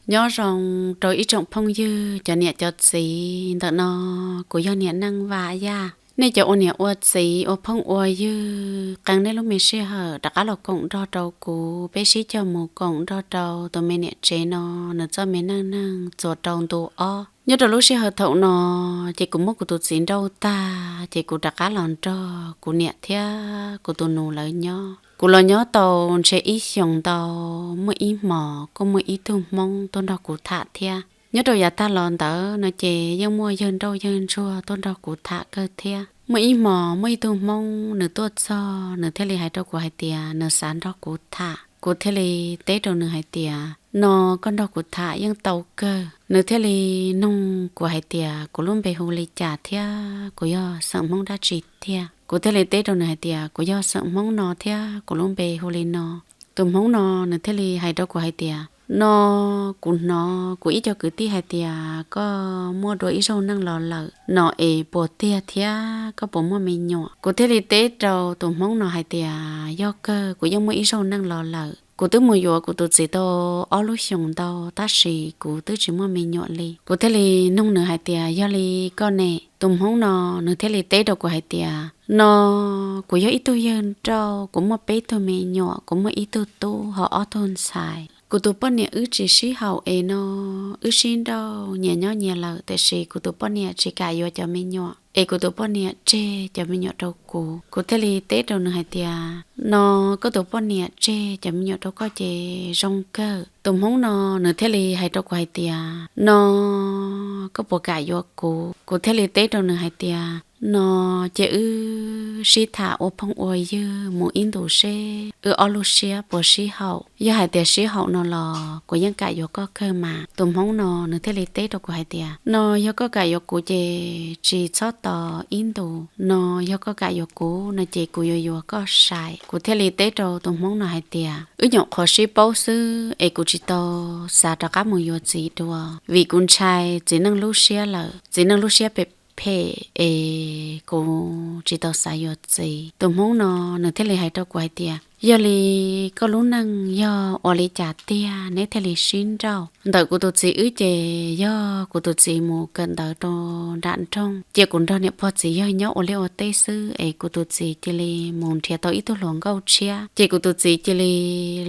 Nyob zoo rau ib tsoom phooj ywg cov niam cov txiv ntawm no, kuv yog niam neej Vam Yaj. Nej cov ua niam ua txiv ua phooj ua ywg, qee nej lub me sij hawm rov qab los koom nrog rau kuv, peb sib cog mus koom nrog rau tus me niam tsev no nws txoj me neej neeg txuas rau ntu ob. Nyob rau lub sij hawm thaum no, ces kuv muab kuv tus txiv nrauj tag, ces kuv rov qab los nrog kuv niam thiab kuv tus nus lawv nyob. Kuv los nyob tau ntshe ib xyoos ntau, muaj ib hmos kuj muaj ib tug Hmoob tuaj nrog kuv tham thiab. Nyob rau yav tag los ntawd no ces yeej muaj yawg nrauj yawg ntsuag tuaj nrog kuv tham kawg thiab. Muaj ib hmos muaj ib tug Hmoob nws tuaj txog, nws thiaj li hais rau kuv hais tias nws xav nrog kuv tham. Kuv thiaj li teb rau nws hais tias, no koj nrog kuv tham yeej tau kawg. Nws thiaj li nug kuv hais tias kuv lub npe hu li cas thiab kuv yog xeem Hmoob dab tsi tiag. Kuv thiaj li teb rau nws hais tias kuv yog xeem Hmoob no thiab kuv lub npe hu li no. Tus Hmoob no nws thiaj li hais rau kuv hais tias, no kuv hnov kuv ib co kwv tij hais tias koj muaj dua ib zaug neej los lawm no es puas tiag thiab koj puas muaj me nyuam? Kuv thiaj li teb rau tus Hmoob no hais tias yog kawg, kuv yeej muaj ib zaug neej los lawm. Kuv twb mus yuav kuv tus txiv tau ob lub xyoos ntau tab sis kuv twb tsis muaj me nyuam li. Kuv thiaj li nug nws hais tias yog li koj ne? Tus Hmoob no nws thiaj li teb rau kuv hais tias, no kuv yog ib tug yawg nrauj, kuv muaj peb tug me nyuam, kuv muaj ib tug tub ho ob tug ntxhais. Kuv tus poj niam wb tsis sib haum es no wb sib nrauj nyias nyob nyias lawm, tiam sis kuv tus poj niam tsis kam yuav cov me nyuam es kuv tus poj niam tseg cov me nyuam rau kuv. Kuv thiaj li teb rau nws hais tias, no koj tus poj niam tseg cov me nyuam rau koj ces zoo kawg. Tus Hmoob no nws thiaj li hais rau kuv hais tias, no koj puas kam yuav kuv? Kuv thiaj li teb rau nws hais tias, no cia wb sib tham ua phooj ua ywg mus ib ntus seb wb ob lub siab puas sib haum. Yog hais tias sib haum no los kuv yeej kam yuav koj kawg mas. Tus Hmoob no nws thiaj li teb rau kuv hais tias, no yog koj kam yuav kuv ces tsis txhob tos ib ntus, no yog koj kam yuav kuv no ces kuv yuav yuav koj sai. Kuv thiaj li teb rau tus Hmoob no hais tias, wb nyuam qhuav sib paub xwb es kuv tsis tau xav rov qab mus yuav txiv dua, vim kuv ntshai txiv neej lub siab lawm, txiv neej lub siab phem phem es kuv tsis tau xav yuav txiv. Tus Hmoob no nws thiaj li hais rau kuv hais tias, yog li koj lub neej yog ua li cas tiag neb thiaj li sib nrauj? Ntawm kuv tus txiv wb ces yog kuv tus txiv mus kawm ntawv rau nram nroog, cia kuv nrog niam pog txiv yawg nyob ua liaj ua teb xwb es kuv tus txiv cia li mus nrhiav tau ib tug hluas nkauj tshiab, ces kuv tus txiv cia li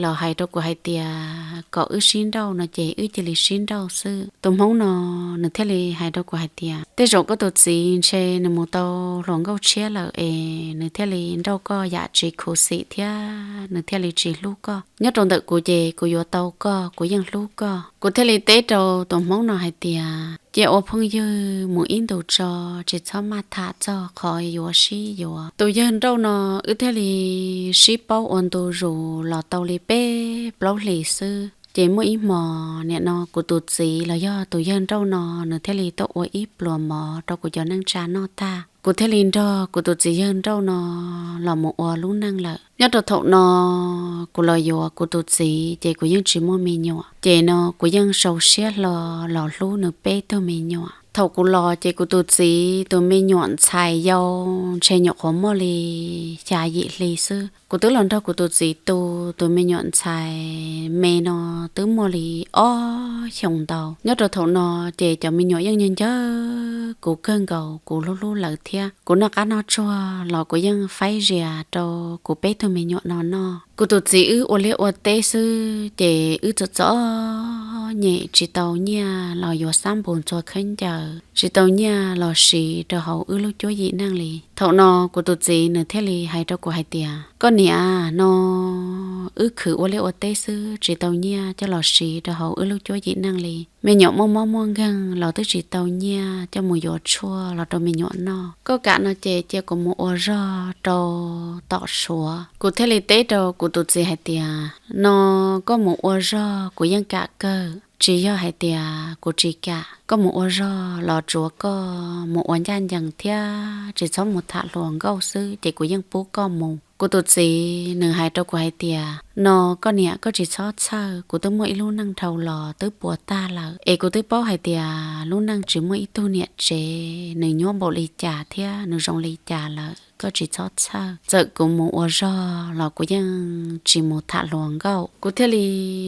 los hais rau kuv hais tias kom wb sib nrauj no ces wb cia li sib nrauj xwb. Tus Hmoob no nws thiaj li hais rau kuv hais tias, tej zaum koj tus txiv ntshe nws mus tau hluas nkauj tshiab lawm es nws thiaj li nrauj koj yam tsis khuv xim thiab nws thiaj li tsis hlub koj. Nyob rau ntawm kuv ces kuv yuav tau koj, kuv yeej hlub koj. Kuv thiaj li teb rau tus Hmoob no hais tias, cia ua phooj ywg mus ib ntus tso, tsis txhob maj tham txog qhov yuav sib yuav. Tus yawg nrauj no wb thiaj li sib paub ua ntu zus los tau li peb plaub hlis xwb. Ces muaj ib hmos nim no kuv tus txiv los yog tus yawg nrauj no nws thiaj li tuaj ua ib pluas mov rau kuv cov neej tsa noj tag, kuv thiaj li nrog kuv tus txiv yawg nrauj no los mus ua lub neej lawm. Nyob rau thaum no kuv los yuav kuv tus txiv ces kuv yeej tsis muaj me nyuam, ces no kuv yeej sau siab hlo los hlub nws peb tug me nyuam. Thaum kuv los ces kuv tus txiv tus me nyuam ntxhais yau ntshe nyuam qhuav muaj li xya yim hli xwb. Kuv twb los nrog kuv tus txiv tu tus me nyuam ntxhais me no twb muaj li ob xyoos ntau. Nyob rau thaum no ces cov me nyuam yeej nco ncawg kuv kawg nkaus, kuv hlub hlub lawv thiab. Kuv noj qab noj tsuag los kuv yeej faib zias rau kuv peb tug me nyuam no noj. Kuv tus txiv wb ua liaj ua teb xwb ces wb txom txom nyem tsis tau nyiaj los yuav xab npus ntxhua khaub ncaws, tsis tau nyiaj los siv rau hauv wb lub cuab yim neej li. Thaum no kuv tus txiv nws thiaj li hais rau kuv hais tias, koj niam, no wb khwv ua liaj ua teb xwb tsis tau nyiaj coj los siv rau hauv wb lub cuab yim neej li. Me nyuam muaj mob muaj nkeeg los twb tsis tau nyiaj coj mus yuav tshuaj los rau me nyuam noj. Koj kam no ces cia kuv mus ua zog rau tom Suav. Kuv thiaj li teb rau kuv tus txiv hais tias, no koj mus ua zog kuv yeej kam kawg, tsis yog hais tias kuv tsis kam. Koj mus ua zog los tsuav koj mus ua ncaj ncees thiab tsis txhob mus tham hluas nkauj xwb ces kuv yeej pub koj mus. Kuv tus txiv nws hais rau kuv hais tias, no koj niam, koj tsis txhob txhawj, kuv twb muaj ib lub neej dhau los twb puas tag lawm, es kuv twb paub hais tias lub neej tsis muaj ib tug niam tsev nws nyuaj npaum li cas thiab nws zoo li cas lawm. koj tsis txhob txhawj. Txawm kuv mus ua zog los kuv yeej tsis mus tham hluas nkauj. Kuv thiaj li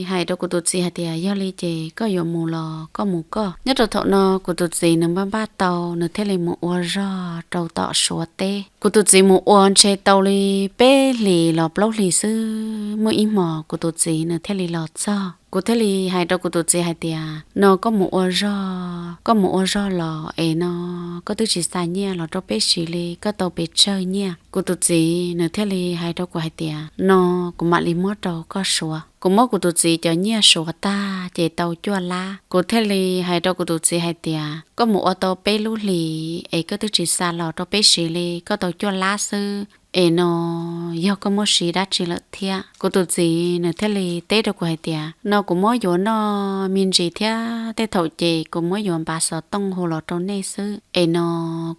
hais rau kuv tus txiv hais tias, Yog li ces koj yuav mus los koj mus koj. Nyob rau thaum no kuv tus txiv nws npaj npaj tau, nws thiaj li mus ua zog rau tom Suav teb. Kuv tus txiv mus ua ntshe tau li peb hlis los plaub hlis xwb, muaj ib hmos kuv tus txiv nws thiaj li los txog. Kuv thiaj li hais rau kuv tus txiv hais tias, No koj mus ua zog, koj mus ua zog los es no koj twb tsis xa nyiaj los rau peb siv li, koj tau pes tsawg nyiaj? Kuv tus txiv nws thiaj li hais rau kuv hais tias, No kuv mam li muab rau koj suav. Kuv muab kuv tus txiv cov nyiaj suav tag ces tau cuaj lab. Kuv thiaj li hais rau kuv tus txiv hais tias, Koj mus ua tau peb lub hlis es koj twb tsis xa los rau peb siv li, koj tau cuaj lab xwb es no yog koj muab siv dab tsi lawm thiab? Kuv tus txiv nws thiaj li teb rau kuv hais tias, No kuv muab yuav noj me ntsis thiab tej thaum ces kuv muab yuav npav xov tooj hu los rau nej xwb es no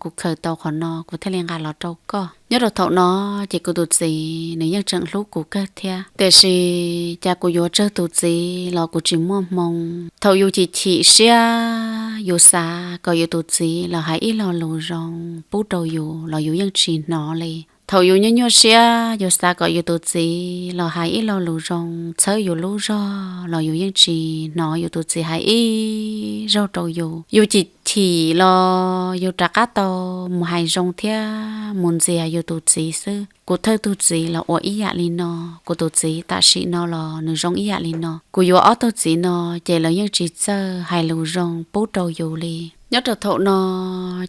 kuv khaws tau qhov no kuv thiaj li nqa los rau koj. Nyob rau thaum no ces kuv tus txiv nws yeej tseem hlub kuv kawg thiab, tiam sis cas kuv yuav tsawg tus txiv los kuv tsis muaj hmoo. Thaum yus chim chim siab yus xav kom yus tus txiv los hais ib lo lus zoo pub rau yus los yus yeej tsis hnov li. Thaum yus nyuaj nyuaj siab yus xav kom yus tus txiv los hais ib lo lus zoo txhawb yus lub zog los yus yeej tsis hnov yus tus txiv hais ib zaug rau yus. Yus chim chim los yus rov qab tau mus hais zoo thiab mus ntxias yus tus txiv xwb. Kuv thawj tug txiv los ua ib yam li no, kuv tus txiv tam sim no los nws zoo ib yam li no. Kuv yuav ob tug txiv no ces lawv yeej tsis txawj hais lus zoo pub rau yus li. Nyob rau thaum no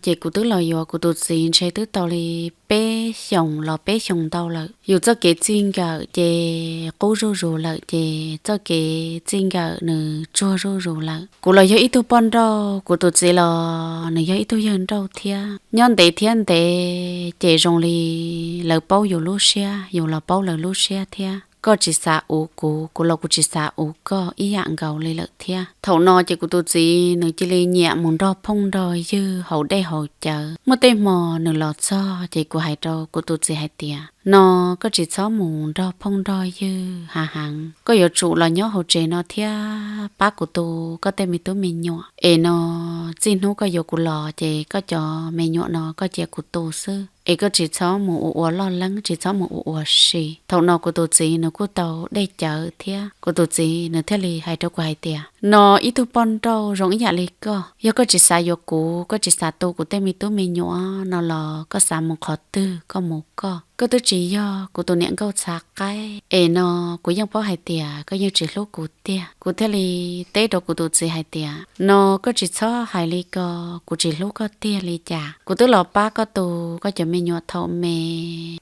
ces kuv twb los yuav kuv tus txiv ntshe twb tau li peb xyoos los peb xyoos ntau lawm. Yus txoj kev txij nkawm ces qub zuj zus lawm, ces txoj kev txij nkawm nws tsuag zuj zus lawm. Kuv los yog ib tug poj nrauj, kuv tus txiv los nws yog ib tug yawg nrauj thiab. Nyob ntev thiab ntev ces zoo li lawv paub yus lub siab, yus los paub lawv lub siab thiab. Koj tsis xav uv kuv, kuv los kuv tsis xav uv koj ib yam nkaus li lawm thiab. Thaum no ces kuv tus txiv nws cia li nyiam mus nrog phooj nrog ywg haus dej haus cawv. Muaj tej hmo nws los txog ces kuv hais rau kuv tus txiv hais tias, No koj tsis txhob mus nrog phooj nrog ywg hav heev, koj yuav tsum los nyob hauv tsev no thiab pab kuv tu koj tej me tub me nyuam es no txij hnub koj yuav kuv los ces koj cov me nyuam no koj cia kuv tu xwb. Es koj tsis txhob mus ua ua loj leeb, tsis txhob mus ua ua si. Thaum no kuv tus txiv nws kuj tau dej cawv thiab. Kuv tus txiv nws thiaj li hais rau kuv hais tias, No ib tug poj nrauj zoo ib yam li koj, yog koj tsis xav yuav kuv, koj tsis xav tu kuv tej me tub me nyuam no los koj xav mus qhov twg koj mus koj. Koj twb tsis yog kuv tus niam nkauj txhav qaib es no kuv yeej paub hais tias koj yeej tsis hlub kuv tiag. Kuv thiaj li teb rau kuv tus txiv hais tias, No koj tsis txhob hais li ko, kuv tsis hlub koj tiag li cas? Kuv twb los pab koj tu koj cov me nyuam thaum me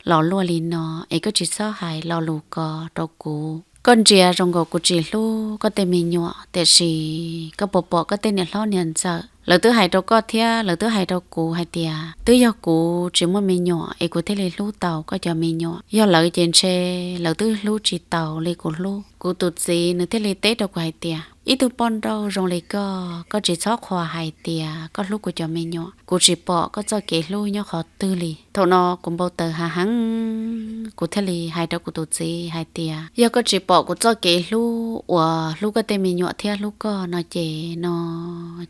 los luaj li no es koj tsis txhob hais lo lus ko rau kuv. Koj ntsia zoo nkaus kuv tsis hlub koj tej me nyuam, tiam sis koj puas pom koj tej niam hlob niam ntxawm, lawv twb hais rau koj thiab lawv twb hais rau kuv hais tias twb yog kuv tsis muaj me nyuam es kuv thiaj li hlub tau koj cov me nyuam. Yog lawv ces ntshe lawv twb hlub tsis taus li kuv hlub. Kuv tus txiv nws thiaj li teb rau kuv hais tias, Ib tug poj nrauj zoo li koj, koj tsis txhob qhuas hais tias koj hlub kuv cov me nyuam. Kuv tsis pom koj txoj kev hlub nyob qhov twg li. Thaum no kuv npau taws hav heev, kuv thiaj li hais rau kuv tus txiv hais tias, Yog koj tsis pom kuv txoj kev hlub uas hlub koj tej me nyuam thiab hlub koj no ces no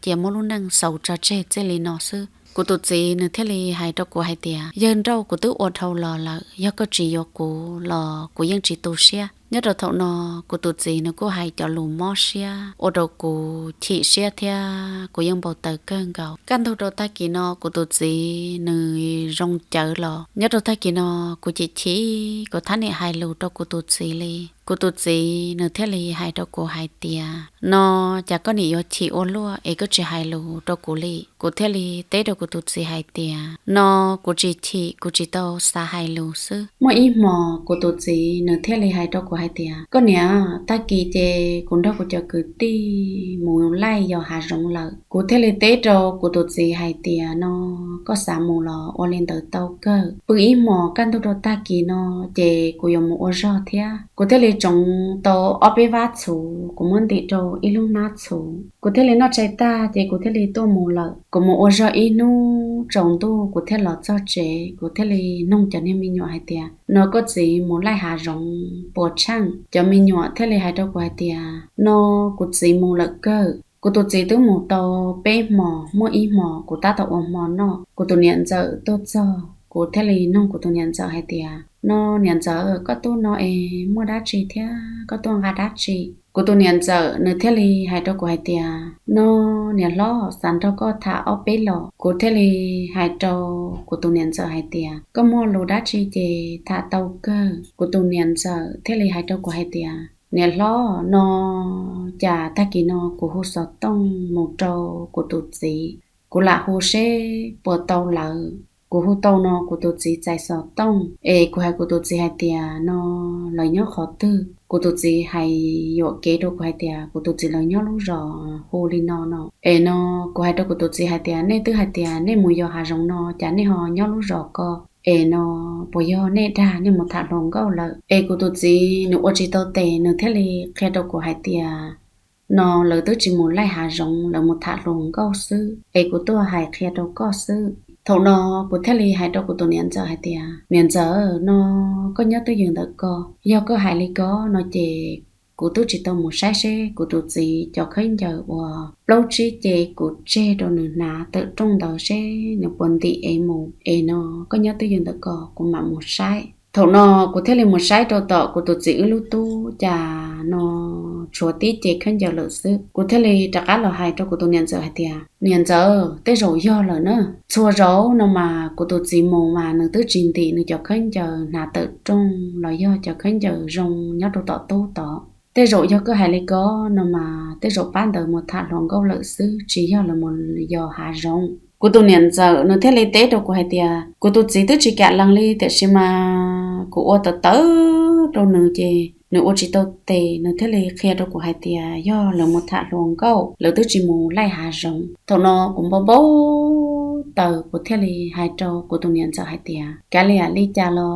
cia muab lub neej xaus tso tseg txij li no xwb. Kuv tus txiv nws thiaj li hais rau kuv hais tias, Yawg nrauj, kuv twb ua dhau los lawm, yog koj tsis yuav kuv los kuv yeej tsis tu siab. Nyob rau thaum no kuv tus txiv nws kuj hais cov lus mob siab ua rau kuv chim siab thiab kuv yeej npau taws kawg nkaus. Kaj ntug rau tag kis no kuv tus txiv nws zoo cawv los nyob rau tag kis no kuv chim chim, kuv thab niam hais lus rau kuv tus txiv li. Kuv tus txiv nws thiaj li hais rau kuv hais tias, No cas koj niam yuav chim ua luaj es koj tsis hais lus rau kuv li? Kuv thiaj li teb rau kuv tus txiv hais tias, No kuv tsis chim, kuv tsis tau xav hais lus xwb. Muaj ib hmos kuv tus txiv nws thiaj li hais rau kuv hais tias, Koj niam, tag kis ces kuv nrog kuv cov kwv tij mus laij yos hav zoov lawm. Kuv thiaj li teb rau kuv tus txiv hais tias, No koj xav mus los ua li ntawd tau kawg. Pw ib hmos kaj ntug rau tag kis no ces kuv yuav mus ua zog thiab. Kuv thiaj li tsoov tau ob peb vab txhuv, kuv muab ntim rau ib lub hnab txhuv. Kuv thiaj li noj tshais tag ces kuv thiaj li tuaj mus lawm. Kuv mus ua zog ib hnub tsaus ntuj kuv thiaj los txog tsev, kuv thiaj li noog cov niag me nyuam hais tias, No koj txiv mus laij hav zoov puas tsheej? Cov me nyuam thiaj li hais rau kuv hais tias, No kuv txiv mus lawm kawg. Kuv tus txiv twb mus tau peb hmos, muaj ib hmos kuv tab tom ua hmo noj, kuv tus niam ntxawm tuaj txog, Kuv thiaj li nug kuv tus niam ntxawm hais tias, No niam ntxawm, koj tuaj no es muaj dab tsi thiab koj tuaj nqa dab tsi? Kuv tus niam ntxawm nws thiaj li hais rau kuv hais tias, No niam hlob, xav nrog koj tham ob peb los. Kuv thiaj li hais rau kuv tus niam ntxawm hais tias, Koj muaj lus dab tsi ces tham tau kawg. Kuv tus niam ntxawm thiaj li hais rau kuv hais tias, Niam hlob, no cas tag kis no kuv hu xov tooj mus rau kuv tus txiv, kuv lam hu seb puas tau lawv. Kuv hu tau no kuv tus txiv txais xov tooj es kuv hais kuv tus txiv hais tias, No lawv nyob qhov twg? Kuv tus txiv hais yuam kev rau kuv hais tias kuv tus txiv lawv nyob lub zos hu li no no. Es no kuv hais rau kuv tus txiv hais tias, Nej twb hais tias nej mus yos hav zoov no, cas nej ho nyob lub zos ko? Es no puas yog nej dag nej mus tham hluas nkauj lawm? Es kuv tus txiv nws ua tsis tau tes, nws thiaj li qhia rau kuv hais tias, No lawv twb tsis mus laij hav zoov, lawv mus tham hluas nkauj xwb, es kuv tuaj hais qhia rau koj xwb. Thaum no kuv thiaj li hais rau kuv tus niam ntxawm hais tias, Niam ntxawm, no koj nyob twj ywm ntawm ko, yog koj hais li ko no ces kuv twb tsis tau mus saib seb kuv tus txiv cov khaub ncaws uas plaub tsib ce kuv tseg rau nws hnav tawm rooj ntawd seb nws puas ntim es mus. Es no koj nyob twj ywm ntawm ko, kuv mam mus saib. Thaum no kuv thiaj li mus saib rau tom kuv tus txiv wb lub tub, cas no tshuav tib ce khaub ncaws lawm xwb. Kuv thiaj li rov qab los hais rau kuv tus niam ntxawm hais tias, Niam ntxawm, tej zaum yog lawm na. Txhua zaus no mas kuv tus txiv mus mas nws twb tsis ntim nws cov khaub ncaws hnav tawm rooj los yog cov khaub ncaws zoo nyob rau tom tub tod. Tej zaum yog koj hais li ko no mas tej zaum pab ntawd mus tham hluas nkauj lawm xwb, tsis yog lawv mus yos hav zoov. Kuv tus niam ntxawm nws thiaj li teb rau kuv hais tias, Kuv tus txiv twb tsis kam lees li, tiam sis mas kuv ua tawv tawv rau nws ces nws ua tsis tau tes, nws thiaj li qhia rau kuv hais tias yog lawv mus tham hluas nkauj, lawv twb tsis mus laij hav zoov. Thaum no kuv npau npau taws, kuv thiaj li hais rau kuv tus niam ntxawm hais tias, Kav liam li cas los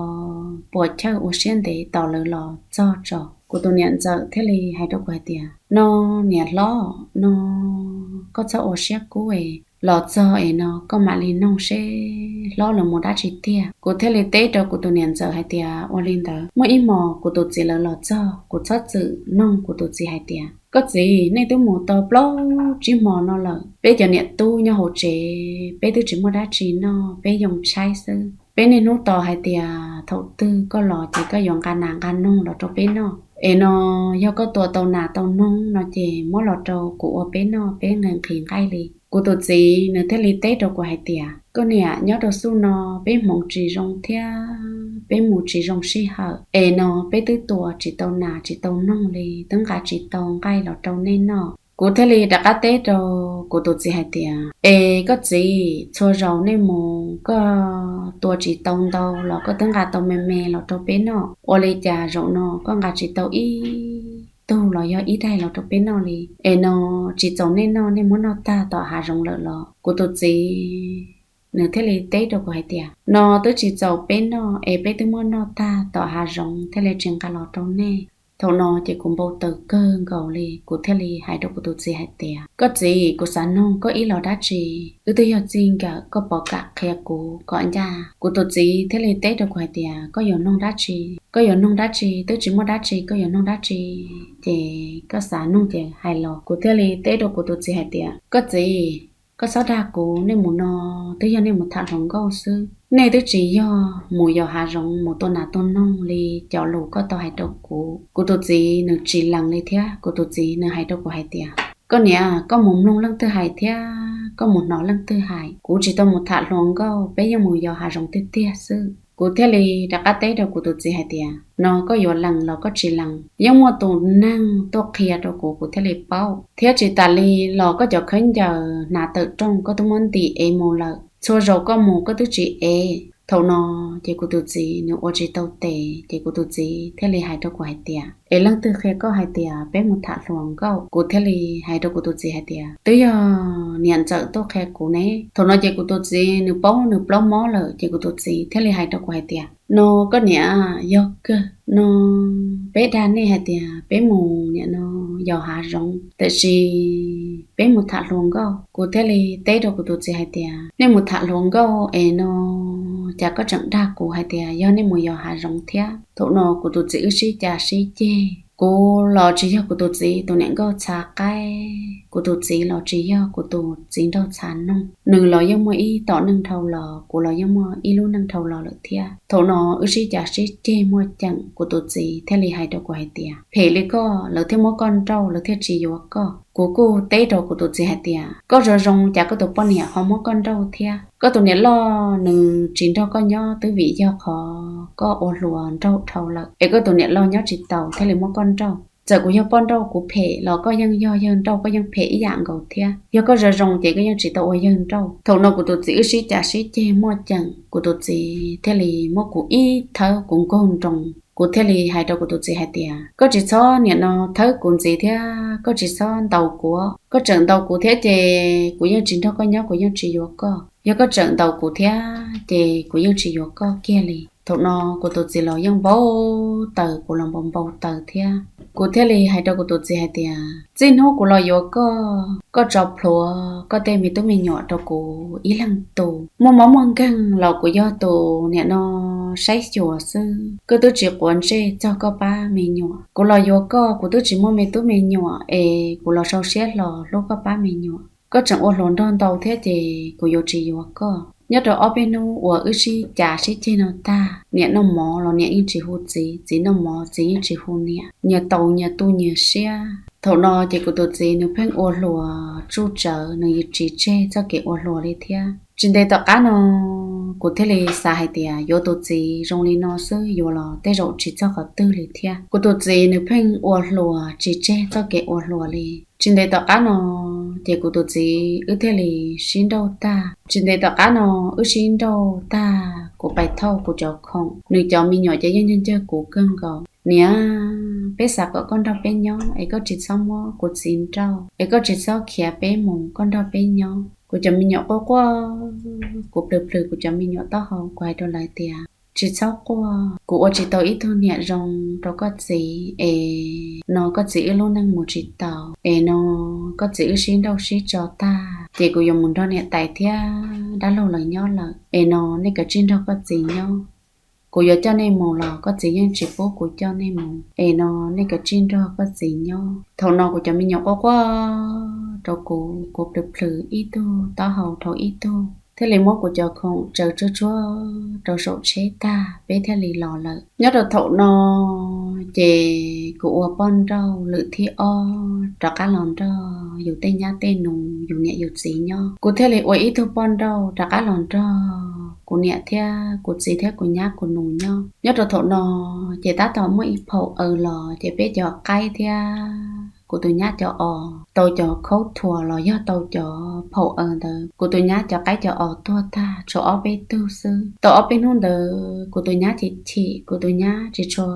puas chawj ua siab ntev tos lawv los txog tso. Kuv tus niam ntxawm thiaj li hais rau kuv hais tias, No niam hlob, no koj txhob ua siab kub es los txog es no koj mam li noog seb hlob lawv mus dab tsi tiag. Kuv thiaj li teb rau kuv tus niam ntxawm hais tias, Ua li ntawd. Muaj ib hmos kuv tus txiv lawv los txog, kuv txhob txwm noog kuv tus txiv hais tias, Koj txiv, nej twb mus tau plaub tsib hmo no lawm, peb cov niam tub nyob hauv tsev peb twb tsis muaj dab tsi noj, peb yoo tshaib xwb. Peb niaj hnub tos hais tias thaum twg koj los ces koj yuav nqa nas nqa noog los rau peb noj. Es no yog koj tua tau nas tau noog no ces muab los rau kuv ua peb noj, peb nqhis nqhis nqaij li. Kuv tus txiv nws thiaj li teb rau kuv hais tias, Koj niam, nyob rau xub no peb hmoov tsis zoo thiab peb mus tsis zoo sij hawm, es no peb twb tua tsis tau nas tsis tau noog li, twb nqa tsis tau nqaij los rau nej noj. Kuv thiaj li rov qab teb rau kuv tus txiv hais tias, Es koj txiv, txhua zaus nej mus koj tua tsis tau ntau los koj twb nqa tau me me los rau peb noj, ua li cas zaum no koj nqa tsis tau ib tug los yog ib daig los rau peb noj li? Es no tsis txaus nej noj, nej muab noj tag tom hav zoov lawm los? Kuv tus txiv nws thiaj li teb rau kuv hais tias, No twb tsis txaus peb noj es peb twb muab noj tag tom hav zoov thiaj li tsis nqa los rau nej. Thaum no ces kuv npau taws kawg nkaus li, kuv thiaj li hais rau kuv tus txiv hais tias, Koj txiv, kuv xav noog koj ib los dab tsi, wb twb yog txij nkawm, koj puas kam qhia kuv kom ncaj? Kuv tus txiv thiaj li teb rau kuv hais tias, Koj yuav noog dab tsi? Koj yuav noog dab tsi? Twb tsis muaj dab tsi, koj yuav noog dab tsi? Ces koj xav noog ces hais los. Kuv thiaj li teb rau kuv tus txiv hais tias, Koj txiv, koj txhob dag kuv, nej mus no twb yog nej mus tham hluas nkauj xwb, nej twb tsis yog mus yos hav zoov mus tua nas tua noog li cov lus koj tau hais rau kuv. Kuv tus txiv nws tsis lees li thiab, kuv tus txiv nws hais rau kuv hais tias, Koj niam, koj mus mloog leej twg hais thiab koj mus hnov leej twg hais, kuv tsis tau mus tham hluas nkauj, peb yeej mus yos hav zoov tiag tiag xwb. Kuv thiaj li rov qab teb rau kuv tus txiv hais tias, No koj yuav lees los koj tsis lees, yeej muaj tus neeg tuaj qhia rau kuv, kuv thiaj li paub, thiab tsis tas li los koj cov khaub ncaws hnav tawm rooj koj twb muab ntim ev mus lawm, txhua zaus koj mus koj twb tsis ev. Thaum no ces kuv tus txiv nws ua tsis tau tes, ces kuv tus txiv thiaj li hais rau kuv hais tias, Es leej twg qhia koj hais tias peb mus tham hluas nkauj? Kuv thiaj li hais rau kuv tus txiv hais tias, Twb yog niam ntxawm tuaj qhia kuv ne. Thaum no ces kuv tus txiv nws paub nws plaub mob lawm, ces kuv tus txiv thiaj li hais rau kuv hais tias, No koj niam, yog kawg no peb dag nej hais tias peb mus niam no yos hav zoov, tiam sis peb mus tham hluas nkauj. Kuv thiaj li teb rau kuv tus txiv hais tias, Nej mus tham hluas nkauj es no cas koj tseem dag kuv hais tias yog nej mus yos hav zoov thiab? Thaum no kuv tus txiv wb sib cav sib ceg, kuv los tsis yog kuv tus txiv tus niam nkauj txhav qaib. kuv tus txiv los tsis yog kuv tus txiv nraug txha noog. Nws los yeej muaj ib tom neej dhau los, kuv los yeej muaj ib lub neej dhau los lawm thiab. Thaum no wb sib cav sib ceg muaj ceem, kuv tus txiv thiaj li hais rau kuv hais tias, phem li koj, lawv thiaj muab koj nrauj, lawv thiaj tsis yuav koj. Kuv kuj teb rau kuv tus txiv hais tias, koj zoo zoo cas koj tus poj niam ho muab koj nrauj thiab? Koj tus niam loj nws tsis nrog koj nyob twb vim yog qhov koj ua hluas nraug dhau lawm, es koj tus niam loj nyob tsis taus thiaj li muab koj nrauj. Txawm kuv yog poj nrauj kuv phem los koj yeej yog yawg nrauj, koj yeej phem ib yam nkaus thiab. Yog koj zoo zoo ces koj yeej tsis tau ua yawg nrauj. Thaum no kuv tus txiv wb sib cav sib ceg muaj ceem, kuv tus txiv thiaj li muab kuv ib thawb kuv nkaug nroos. Kuv thiaj li hais rau kuv tus txiv hais tias, koj tsis txhob niam no thawb kuv ntxiv thiab, koj tsis txhob ntaus kuv. Koj tseem ntaus kuv thiab ces kuv yeej tsis nrog koj nyob, kuv yeej tsis yuav koj. Yog koj tseem ntaus kuv thiab ces kuv yeej tsis yuav koj kiag li. Thaum no kuv tus txiv los yeej npau taws, kuv los npau npau taws thiab. Kuv thiaj li hais rau kuv tus txiv hais tias, txij hnub kuv los yuav koj, koj tso plhuav koj tej me tub me nyuam rau kuv ib leeg tu. Muaj mob muaj nkeeg los kuv yog tus niam no saib xyuas xwb. Koj twb tsis quav ntsej txog koj pab me nyuam. Kuv los yuav koj, kuv twb tsis muaj me tub me nyuam es kuv los sau siab hlo hlub koj pab me nyuam. Koj tseem ua hluas nraug ntau thiab ces kuv yuav tsis yuav koj. Nyob rau ob peb hnub uas wb sib cav sib ceg no tag, niam noj mov los niam yeej tsis hu txiv, txiv noj mov txiv yeej tsis hu niam, nyias taus nyias tu nyias siab. Thaum no ces kuv tus txiv nws pheej ua hluas tsuj tsawv, nws yeej tsis tseg txoj kev ua hluas li thiab. Tsis ntev tom qab no kuv thiaj li xav hais tias yuav tus txiv zoo li no xwb yuav los tej zaum tsis txog qhov twg li thiab. Kuv tus txiv nws pheej ua hluas tsis tseg txoj kev ua hluas li. Tsis ntev tom qab no ces kuv tus txiv wb thiaj li sib nrauj tag. Tsis ntev tom qab no wb sib nrauj tag, kuv pais thauj kuv cov khoom, nws cov me nyuam ces yeej ncawg ncawg kuv kawg nkaus. Niam, peb xav kom koj nrog peb nyob es koj tsis txhob muab kuv txiv nrauj, es koj tsis txhob khiav peb mus, koj nrog peb nyob. Kuv cov me nyuam quaj quaj, kuv plhws plhws kuv cov me nyuam taub hau, kuv hais rau lawv tias, tsis txhob quaj, kuv ua tsis tau ib tug niam zoo rau koj txiv es no koj txiv wb lub neej mus tsis tau, es no koj txiv wb sib nrauj sib tso tag ces kuv yuav mus nrog niam tais thiab dab laug lawv nyob lawm, es no nej kav tsij nrog koj txiv nyob. Kuv yuav coj nej mus los koj txiv yeej tsis pub kuv coj nej mus, es no nej kav tsij nrog koj txiv nyob. Thaum no kuv cov me nyuam quaj quaj, rau kuv, kuv plhws plhws ib tug taub hau dhau ib tug, thiaj li muab kuv cov khoom tsaws tsuag tsuag rau saum tsheb tag peb thiaj li los lawm. Nyob rau thaum no ces kuv ua poj nrauj lwm thib ob rov qab los nrog yus tej nyab tej nus, yus niam yus txiv nyob. Kuv thiaj li ua ib tug poj nrauj rov qab los nrog kuv niam thiab kuv txiv thiab kuv nyab kuv nus nyob. Nyob rau thaum no ces tab tom muaj ib phaum aws los ces peb cov qaib thiab kuv tus nyab cov os tau cov khaub thuas los yog tau cov phaum aws ntawd, kuv tus nyab cov qaib cov os tuag tag tshuav ob peb tug xwb. Tau ob peb hnub ntawd kuv tus nyab chim chim, kuv tus nyab tsis tshua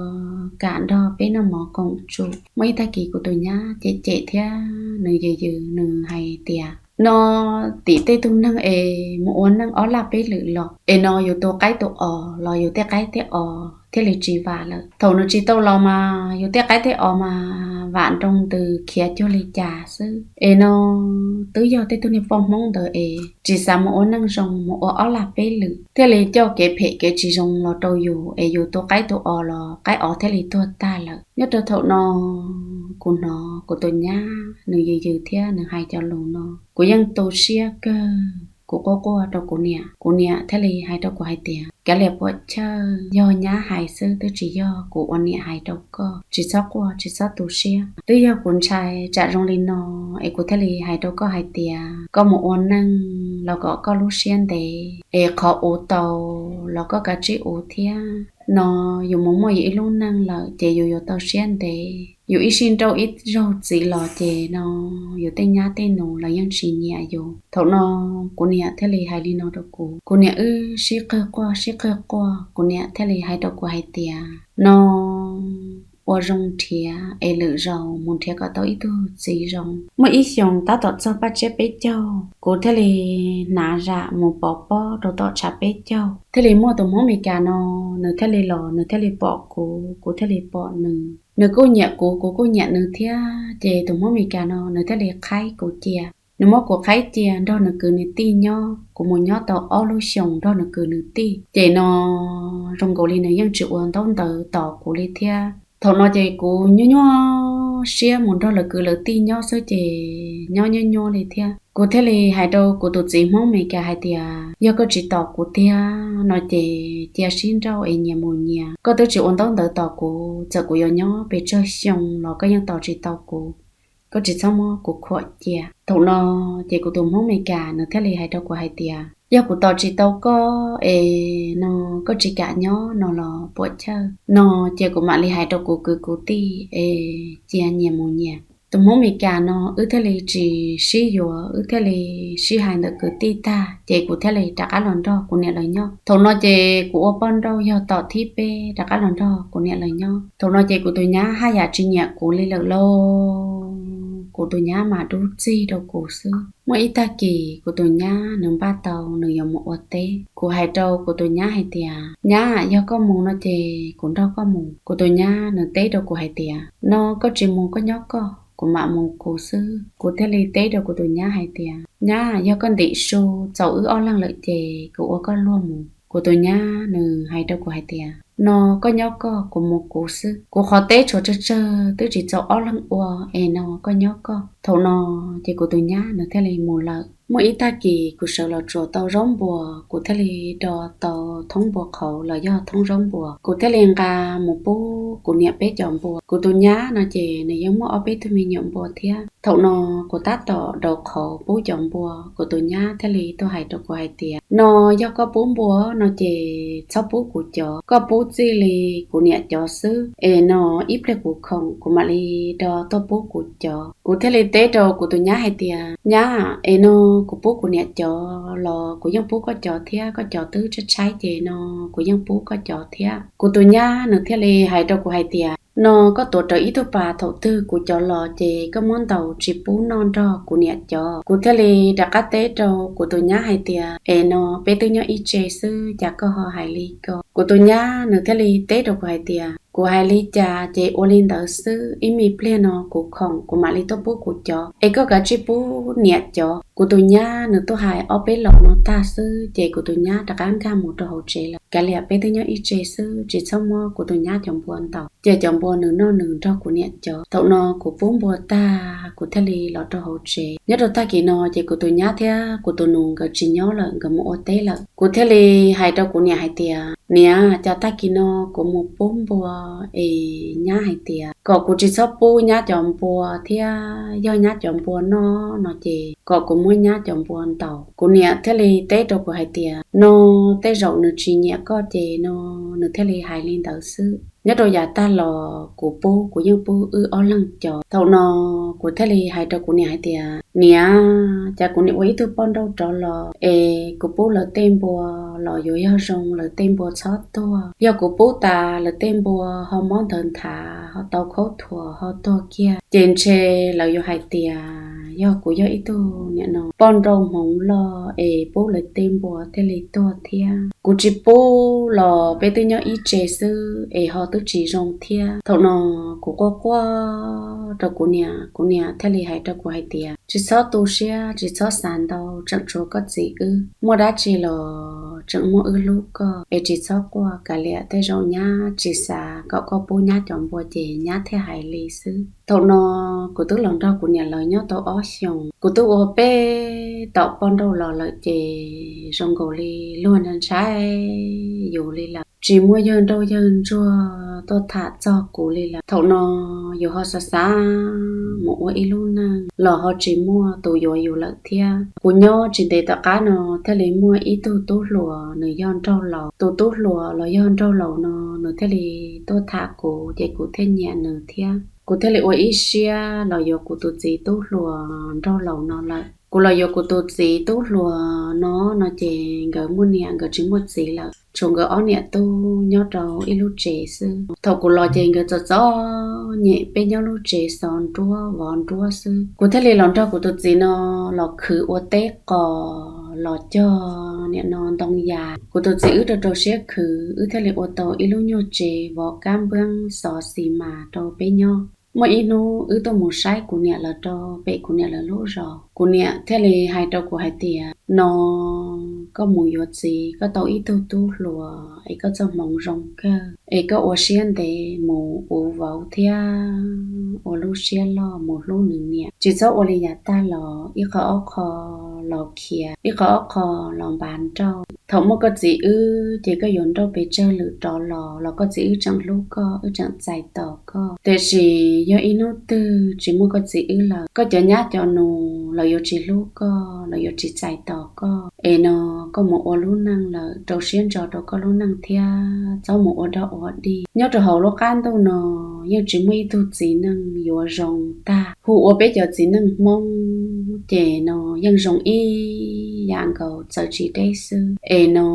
kam nrog peb noj mov koom tsum. Muaj ib tag kis kuv tus nyab cem cem thiab nws yws yws, nws hais tias, no tim tej tug neeg es mus ua neej ob laj peb lwm los es no yus tus qaib tus os los yus tej qaib tej os thiaj li tsis vam lawm. Thaum nws tsis tau los mas yus tej qaib tej os mas vam nroo ntws khiav cuag li cas xwb. Es no twb yog tej tug niag poj Hmoob ntawd es tsis xav mus ua neej zoo, mus ua ob laj peb lwm thiaj li coj kev phem kev tsis zoo los rau yus, es yus tus qaib tus os los qaib os thiaj li tuag tag lawm. Nyob rau thaum no kuv hnov kuv tus nyab nws yws yws thiab nws hais cov lus no, kuv yeej tu siab kawg. Kuv quaj quaj rau kuv niam, kuv niam thiaj li hais rau kuv hais tias, kav liam puam chawj, yog nyab hais xwb twb tsis yog, kuv ua niam hais rau koj, tsis txhob quaj tsis txhob tu siab. Twb yog kuv ntshai tsam zoo li no es kuv thiaj li hais rau koj hais tias koj mus ua neej los kom koj lub siab ntev, es qhov uv tau los koj kav tsij uv thiab. No yus mus muaj yus ib lub neej lawm ces yus yuav tau siab ntev. Yus ib sij nrauj ib zaug txiv los ces no yus tej nyab tej nus los yeej tsis nyiam yus. Thaum no kuv niam thiaj li hais li no rau kuv, kuv niam wb sib qawg quaj sib qawg quaj, kuv niam thiaj li hais rau kuv hais tias, no ua zoo nrhiav es lwm zaus mus nrhiav kom tau ib tug txiv zoo. Muaj ib xyoos tab tom txog paj tsiab peb caug, kuv thiaj li hnav zam mus pov pob rau tom tshav peb caug. Thiaj li muaj tus Hmoob Meskas no, nws thiaj li los, nws thiaj li pom kuv, kuv thiaj li pom nws. Nws kuj nyiam kuv, kuv kuj nyiam nws thiab, ces tus Hmoob Meskas no nws thiaj li qhaib kuv cia. Nws muab kuv qhaib cia nrog nws kwv nws tij nyob, kuv mus nyob tau ob lub xyoos nrog nws kwv nws tij. Ces no zoo nkaus li nws yeej tsis ua ntaub ntawv tos kuv li thiab. Thaum no ces kuv nyuaj nyuaj nyuaj siab mus nrog lawv kwv lawv tij nyob xwb ces nyob nyuaj nyuaj li thiab. Kuv thiaj li hais rau kuv tus txiv Hmoob Amelikas hais tias, yog koj tsis tos kuv tiag no ces cia sib nrauj es nyias mus nyias. Koj twb tsis ua ntaub ntawv tos kuv, txawm kuv yuav nyob pes tsawg xyoo los koj yeej tos tsis tau kuv. Koj tsis txhob muab kuv khuam cia. Thaum no ces kuv tus Hmoob Amelikas nws thiaj li hais rau kuv hais tias, yog kuv tos tsis tau koj es no koj tsis kam nyob no los puam chawj no ces kuv mam li hais rau kuv kwv kuv tij es cia nyias mus nyias. Tus Hmoob Amelikas no wb thiaj li tsis sib yuav, wb thiaj li sib hais ntawm kwv tij tag ces kuv thiaj li rov qab los nrog kuv niam lawv nyob. Thaum no ces kuv ua poj nrauj yog tom thib peb rov qab los nrog kuv niam lawv nyob. Thaum no ces kuv tus nyab haj yam tsis nyiam kuv li lawm lauj. Kuv tus nyab mas dub txig rau kuv xwb. Muaj ib tag kis kuv tus nyab nws npaj tau nws yuav mus ua teb. Kuv hais rau kuv tus nyab hais tias, nyab, yog koj mus no ces kuv nrog koj mus. Kuv tus nyab nws teb rau kuv hais tias, no koj tsis mus koj nyob koj, kuv mam mus kuv xwb. Kuv thiaj li teb rau kuv tus nyab hais tias, nyab, yog koj ntim su txaus wb ob leeg lawm ces kuv ua koj luag mus. Kuv tus nyab nws hais rau kuv hais tias, no koj nyob koj, kuv mus kuv xwb. Kuv qhov teb tshuav tsawg tsawg twb tsis txaus ob leeg ua, es no koj nyob koj. Thaum no ces kuv tus nyab nws thiaj li mus lawm. Muaj ib tag kis kuv sawv los tsuas tau zaub npua, kuv thiaj li do tau thoob npua qhauv los yog thoob zaub npua, kuv thiaj li nqa mus pub kuv niam peb cov npua. Kuv tus nyab no ces nws yeej muaj ob peb tug me nyuam npua thiab. Thaum no kuv tab tom daus qhauv pub cov npua, kuv tus nyab thiaj li tuaj hais rau kuv hais tias, no yog koj pub npua no ces txhob pub kuv cov, koj pub txij li kuv niam cov xwb, es no ib pliag kuv khoom kuv mam li do tuaj pub kuv cov. Kuv thiaj li teb rau kuv tus nyab hais tias, nyab, es no kuv pub kuv niam cov los kuv yeej pub koj cov thiab, koj cov twb tshaib tshaib ces no kuv yeej pub koj cov thiab. Kuv tus nyab nws thiaj li hais rau kuv hais tias, no koj tuav rawv ib tug pas thaum twg kuv cov los ces koj muab ntaus tsis pub noj nrog kuv niam cov. Kuv thiaj li rov qab teb rau kuv tus nyab hais tias, es no peb twb nyob ib tse xwb cas koj ho hais li ko. Kuv tus nyab nws thiaj li teb rau kuv hais tias, kuv hais li cas ces ua li ntawd xwb, ib me pliag no kuv khoom kuv mam li tuaj pub kuv cov, es koj kav tsij pub niam cov. Kuv tus nyab nws tuaj hais ob peb los no tag xwb ces kuv tus nyab rov qab nkag mus rau hauv tsev lawm. Kav liam peb twb nyob ib tse xwb, tsis txhob muab kuv tus nyab cov npua ntaus, cia cov npua nws noj nws nrog kuv niam cov. Thaum no kuv pub npua tag kuv thiaj li los rau hauv tsev. Nyob rau tag kis no ces kuv tus nyab thiab kuv tus nus nkawd tsis nyob lawm, nkawd mus ua teb lawm. Kuv thiaj li hais rau kuv niam hais tias, niam, cas tag kis no kuv mus pub npua es nyab hais tias kom kuv tsis txhob pub nyab cov npua thiab, yog nyab cov npua noj no ces kom kuv muab nyab cov npua ntaus. Kuv niam thiaj li teb rau kuv hais tias, no tej zaum nws tsis nyiam koj ces no nws thiaj li hais li ntawd xwb. Nyob rau yav tag los kuv pub kuv yeej pub wb ob leeg cov. Thaum no kuv thiaj li hais rau kuv niam hais tias, niam, cas kuv niam ua ib tug poj nrauj rov los es kuv pub lawv tej npua los yuav yog zoo lawv tej npua txhob tuag. Yog kuv pub tas lawv tej npua ho mob ntawd nthav ho tau khaub thuas ho tuag kiag ces ntshe lawv yuav hais tias yog kuv yog ib tug niam no poj nrauj hmoov loj es pub lawv tej npua thiaj li tuag thiab. Kuv tsis pub los peb twb nyob ib tse xwb es ho twb tsis zoo thiab. Thaum no kuv quaj quaj rau kuv niam, kuv niam thiaj li hais rau kuv hais tias, tsis txhob tu siab, tsis txhob xav ntau, tseem tshuav koj txiv wb, muaj dab tsi los tseem muaj wb hlub koj es tsis txhob quaj, kav liam tej zaum nyab tsis xav kom koj pub nyab cov npua ces nyab thiaj hais li xwb. Thaum no kuv twb los nrog kuv niam lawv nyob tau ob xyoos, kuv twb ua peb tom poj nrauj los lawm ces zoo nkaus li luag ntshai yus li lawm, tsis muaj yawg nrauj yawg ntsuag tuaj tham txog kuv li lawm. Thaum no yus ho xav xav mus ua ib lub neej los ho tsis muaj tus yuav yus lawm thiab. Kuv nyob tsis ntev tom qab no thiaj li muaj ib tug tub hluas nws yog nraug laus. Tus tub hluas los yog nraug laus no nws thiaj li tuaj tham kuv ces kuv thiaj nyiam nws thiab. Kuv thiaj li ua ib siab los yuav kuv tus txiv tub hluas nraug laus no lawm. Kuv los yuav kuv tus txiv tub hluas no no ces nkawd muaj niam nkawd tsis muaj txiv lawm, tshuav nkawd ob niam tub nyob rau ib lub tsev xwb. Thaum kuv los ces nkawd txom txom nyem, peb nyob lub tsev xov nruab vov nruab xwb. Kuv thiaj li los nrog kuv tus txiv no los khwv ua teb qos los cog niam no ntoo yas. Kuv tus txiv wb rau rau siab khwv, wb thiaj li ua tau ib lub nyuag tsev vov kab npab xov xis mas rau peb nyob. Muaj ib hnub wb tuaj mus saib kuv niam lawv rau pem kuv niam lawv lub zos, kuv niam thiaj li hais rau kuv hais tias, no koj mus yuav txiv, koj tau ib tug tub hluas es koj txoj hmoov zoo kawg, es koj ua siab ntev mus uv vauv thiab ua lub siab loj mus hlub nws niam. Tsis txhob ua li yav tag los ib qho ob qho los khiav, ib qho ob qho los npav nrauj. Thaum muaj koj txiv wb ces koj yuav nrauj pes tsawg lwm rov los los koj txiv wb tseem hlub koj, wb tseem txais tos koj. Tiam sis yog ib hnub twg tsis muaj koj txiv wb lawm, koj cov nyab cov nus lawv yuav tsis hlub koj, lawv yuav tsis txais tos koj. Es no koj mus ua lub neej lawm, rau siab ntso rau koj lub neej thiab txhob mus ua dog ua dig. Nyob rau hauv lub qab ntuj no yeej tsis muaj ib tug txiv neej yuav zoo tag. Hu ua peb cov txiv neej Hmoob ces no yeej zoo ib yam nkaus txawv tsis deb xwb. Es no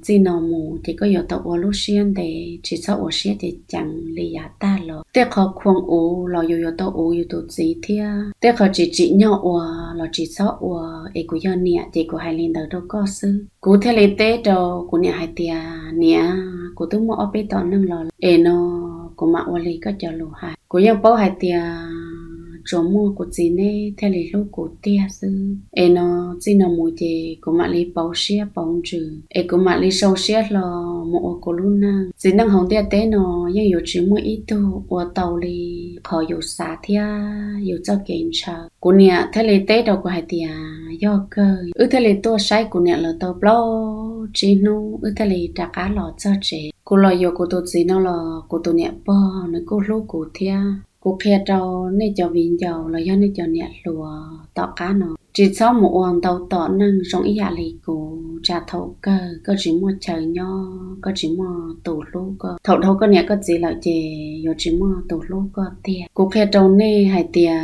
txij no mus ces koj yuav tau ua lub siab ntev, tsis txhob ua siab ceev ceev li yav tag los. Tej qho khuam uv los yus yuav tau uv yus tus txiv thiab, tej qho tsis tsim nyog ua los tsis txhob ua. Es kuv yog niam ces kuv hais li ntawd rau koj xwb. Kuv thiaj li teb rau kuv niam hais tias, niam, kuv twb muaj ob peb tom neeg los es no kuv mam ua li koj cov lus hais. Kuv yeej paub hais tias tsuas muaj kuv txiv neb thiaj li hlub kuv tiag xwb. Es no txij no mus ces kuv mam li pauv siab pauv ntsws, es kuv mam li sau siab hlo mus ua kuv lub neej. Txiv neej hauv ntiaj teb no yeej yuav tsis muaj ib tug ua tau li qhov yus xav thiab yus txoj kev ntshaw. Kuv niam thiaj li teb rau kuv hais tias, yog kawg. Wb thiaj li tuaj saib kuv niam lawv tau plaub tsib hnub, wb thiaj li rov qab los txog tsev. Kuv los yuav kuv tus txiv no los kuv tus niam pog nws kuj hlub kuv thiab. Kuv qhia rau nej cov viv ncaus los yog nej cov niam hluas tom qab no, tsis txhob mus ua ntau tom neeg zoo ib yam li kuv, tsam thaum kawg koj tsis muaj chaw nyob, koj tsis muaj tus hlub koj. Thaum dhau koj niam koj txiv lawm ces yuav tsis muaj tus hlub koj tiag. Kuv qhia rau nej hais tias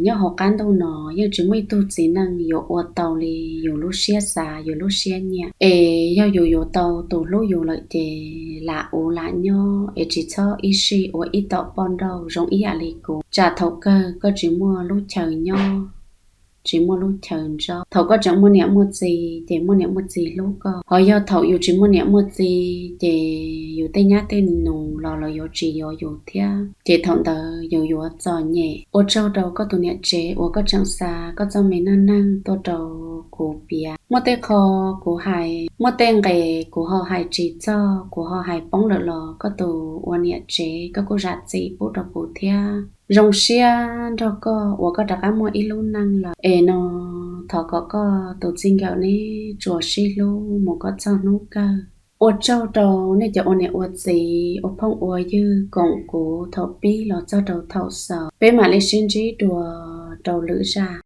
nyob hauv qab ntuj no yeej tsis muaj ib tug txiv neej yuav ua tau li yus lub siab xav yus lub siab nyiam. Es yog yus yuav tau tus hlub yus lawm ces lam uv lam nyob, es tsis txhob ib sij ua ib tom poj nrauj zoo ib yam li kuv, tsam thaum kawg koj tsis muaj lub chaw nyob, tsis muaj lub chaw ntsob. Thaum koj tseem muaj niam muaj txiv ces muaj niam muaj txiv hlub koj, ho yog thaum yus tsis muaj niam muaj txiv ces yus tej nyab tej nus los lawv yuav tsis yuav yus thiab, ces thaum ntawd yus yuav txom nyem. Ua tsaug rau koj tus niam tsev uas koj tseem xa koj txoj me neej neeg tuaj rau kuv piav. Muaj tej qho kuv hais, muaj tej nqes kuv ho hais tsis txog, kuv ho hais poob lawm los koj tus ua niam tsev koj kuj zam txim pub rau kuv thiab. Zoo siab nrog koj uas koj rov qab muaj ib lub neej lawm. Es no thov kom koj tus txij nkawm neb tsuas sib hlub mus kom txog hnub kawg. Ua tsaug rau nej cov ua niam ua txiv, ua phooj ua ywg koom kuv thaum pib los txog rau thaum xaus. Peb mam li sib ntsib dua rau lwm zaj.